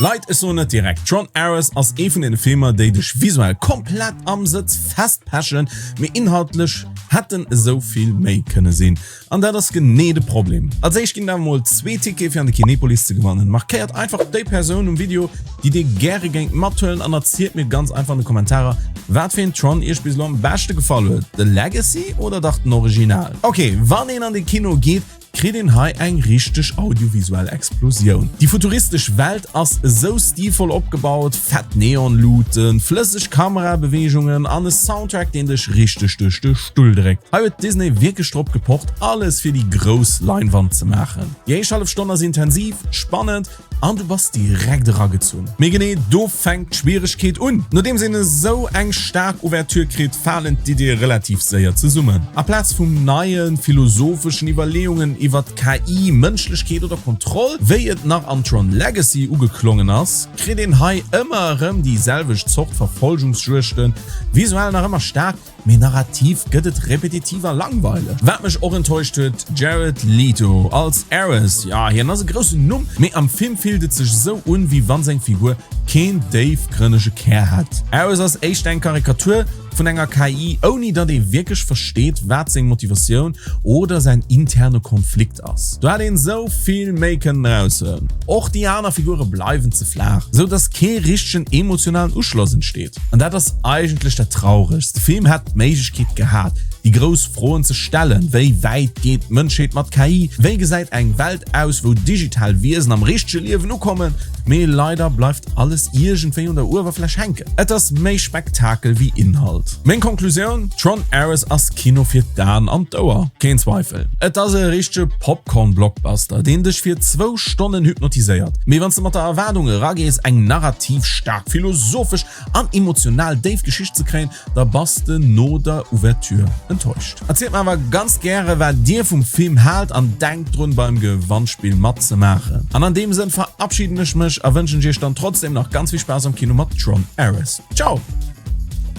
Leit, ech soen et direkt, Tron Ares ass ee vun den Filmer, déi dech visuell komplett am Sëtz festpechen, mee inhaltlech hätt en esou vill méi kënne sinn. An dat ass genee de Problem. Als éischt ginn et awer mol zwee Tickete fir an de Kinepolis ze gewannen. Markéiert einfach déi Persoun um Video, déi dir gäre géingt mathuelen an erzielt mir ganz einfach an de Kommentarer, wat fir een Tron iech bis elo am beschte gefall huet, de Legacy oder dach den Original. Ok, wann een an de Kino geet, kritt een hei eng richteg audiovisuell Explosioun. Déi futuristesch Welt ass esou stilvoll opgebaut, fett Neonluuten, flësseg Kamerabeweegungen an e Soundtrack, deen dech richteg duerch de Stull dréckt. Hei huet Disney wierklech drop gepocht, alles fir déi grouss Leinwand ze maachen. Déi éischt hallef Stonn ass intensiv, spannend An du bass direkt eragezunn. Mee genee do fänkt d'Schwieregkeet un. Nodeems een esou eng staark Ouverture kritt, falen d'Iddie relativ séier zesummen. Aplaz vum neien, philosopheschen Iwwerleeungen iwwert KI, Mënschlechkeet oder Kontroll, wéi et nach an Tron Legacy ugeklongen ass, kritt een hei ëmmer erëm déi selwecht Zort Verfolgungsjuegten, visuell nach ëmmer staark, Mee narrativ gëtt et repetitiv a langweileg. Wat mech och enttäuscht huet, Jared Leto als Ares. Jo, hien ass e groussen Numm, mee am Film fillt et sech esou un, wéi wann seng Figur keen déifgrënnege Kär hätt. Ares ass éischter eng Karikatur vun enger KI, ouni datt ee wierklech versteet, wat seng Motivatioun oder säin interne Konflikt ass. Do hätt een sou vill méi kënnen eraushuelen. Och déi aner Figure bleiwen ze flaach, sou dass kee richtegen emotionalen Uschloss entsteet. An dat ass eigentlech dat Trauregst, de Film hätt d'Méiglechkeet gehat, déi grouss Froen ze stellen, Wéi wäit geet d'Mënschheet mat KI? Wéi gesäit eng Welt aus, wou digital Wiesen am richtege Liewen ukommen? Mee leider bleift alles iergendwéi un der Uewerfläch hänken. Et ass méi Spektakel wéi Inhalt. Meng Konklusioun, Tron Ares ass Kino fir d'Aen an d'Ouer, keen Zweifel. Et ass e richtege Popcorn-Blockbuster, deen dech fir zwou Stonnen hypnotiséiert. Mee wann s de mat der Erwaardung eragees, eng narrativ staark, philosophesch an emotional déif Geschicht ze kréien, da bass de no der Ouverture enttäuscht. Erzielt mer awer ganz gäre wat dir vum Film haalt an denkt drun beim Gewannspill matzemaachen. An an deem Sënn verabschieden ech mech a wënschen iech dann trotzdem nach ganz vill Spaass am Kino mat Tron Ares. Ciao!